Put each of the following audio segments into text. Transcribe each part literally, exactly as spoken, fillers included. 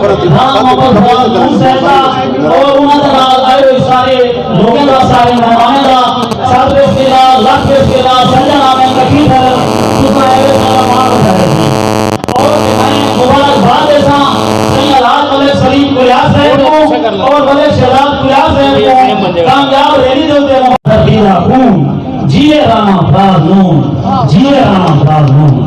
رام محمد فراز نون صاحب دا اور انہاں دے نال آئے ہوئے سارے لوگوں دا، سارے مہمانوں دا، سب دے سلا، لکھ دے سلا، سجن آویں کٹھی تھے، تساں آئے ہوئے سارا مال اٹھائے۔ اور میں مبارکباد دیساں سئیں الحاج ملک سلیم کلیار صاحب کو اور ملک شہزاد کلیار صاحب کو کامیاب ریلی دے اتے مبارکباد۔ جیے رانا فراز نون، جیے رانا فراز نون۔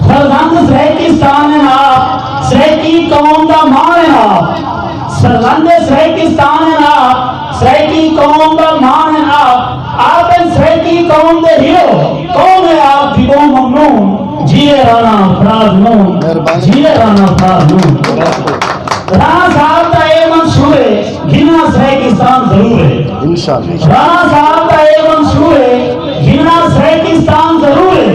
فرزند سرائیکستان ہیں آپ، سرائیکی قوم دا مان ہیں آپ۔ فرزند سرائیکستان ہیں آپ، سرائیکی قوم دا مان ہیں آپ۔ آپ ہیں سرائیکی قوم دے ہیرو، قوم ہے آپ دی ٻہوں ممنون۔ جیے رانا فراز نون، مہربانی۔ جیے رانا فراز نون۔ رانا صاحب دا اے منشور ہے، گھننا سرائیکستان ضرور ہے۔ انشاءاللہ۔ رانا صاحب دا اے منشور ہے، گھننا سرائیکستان ضرور ہے۔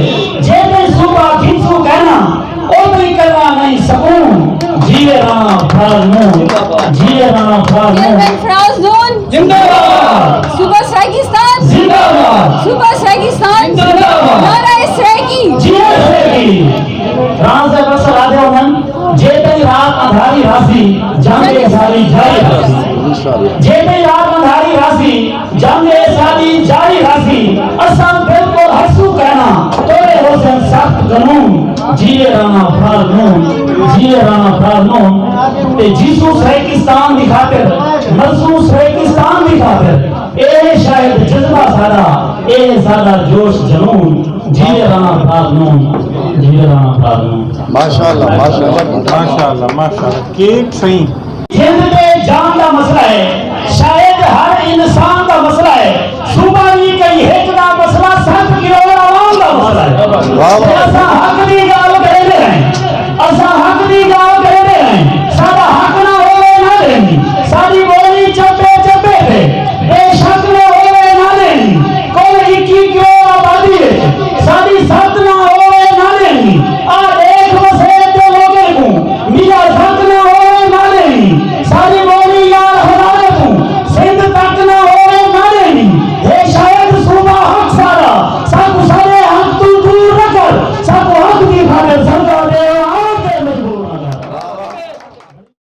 جے تئیں صوبہ گھنسوں کائنا، او تئیں کرنا نئیں سکون۔ جیے رانا فراز نون، جیے رانا فراز نون۔ چیئرمین فراز نون۔ زندہ باد۔ صوبہ سرائیکستان۔ زندہ باد۔ صوبہ سرائیکستان۔ زندہ باد۔ نعرہ سرائیکی۔ جیے سرائیکی۔ رانا صاحب اکثر آدھے ہوندن، جے تئیں رات اندھاری راہسی، جنگ اے ساݙی جاری راہسی۔ جے تئیں رات اندھاری راہسی، جنگ اے ساݙی جاری راہسی۔ اساں بالکل ہٹسوں کائنا، توڑے ہوسن سخت قانون۔ جیے رانا فراز نون، جیے رانا فراز نون۔ تے جیسوں سرائیکستان دی خاطر، مرسوں سرائیکستان دی خاطر۔ اے شاید جذبہ ساݙا، اے ساݙا جوش جنون۔ جیے رانا فراز نون، جیے رانا فراز نون۔ ماشاءاللہ، ماشاءاللہ۔ ماشاءاللہ، ماشاءاللہ۔ کیک سئیں۔ جند تے جان دا مسئلہ ہے، شاید ہر انسان دا مسئلہ ہے۔ صوبہ وی کئی ہک دا مسئلہ، ست کروڑ عوام دا مسئلہ ہے۔ واہ واہ۔ تے اساں حق دی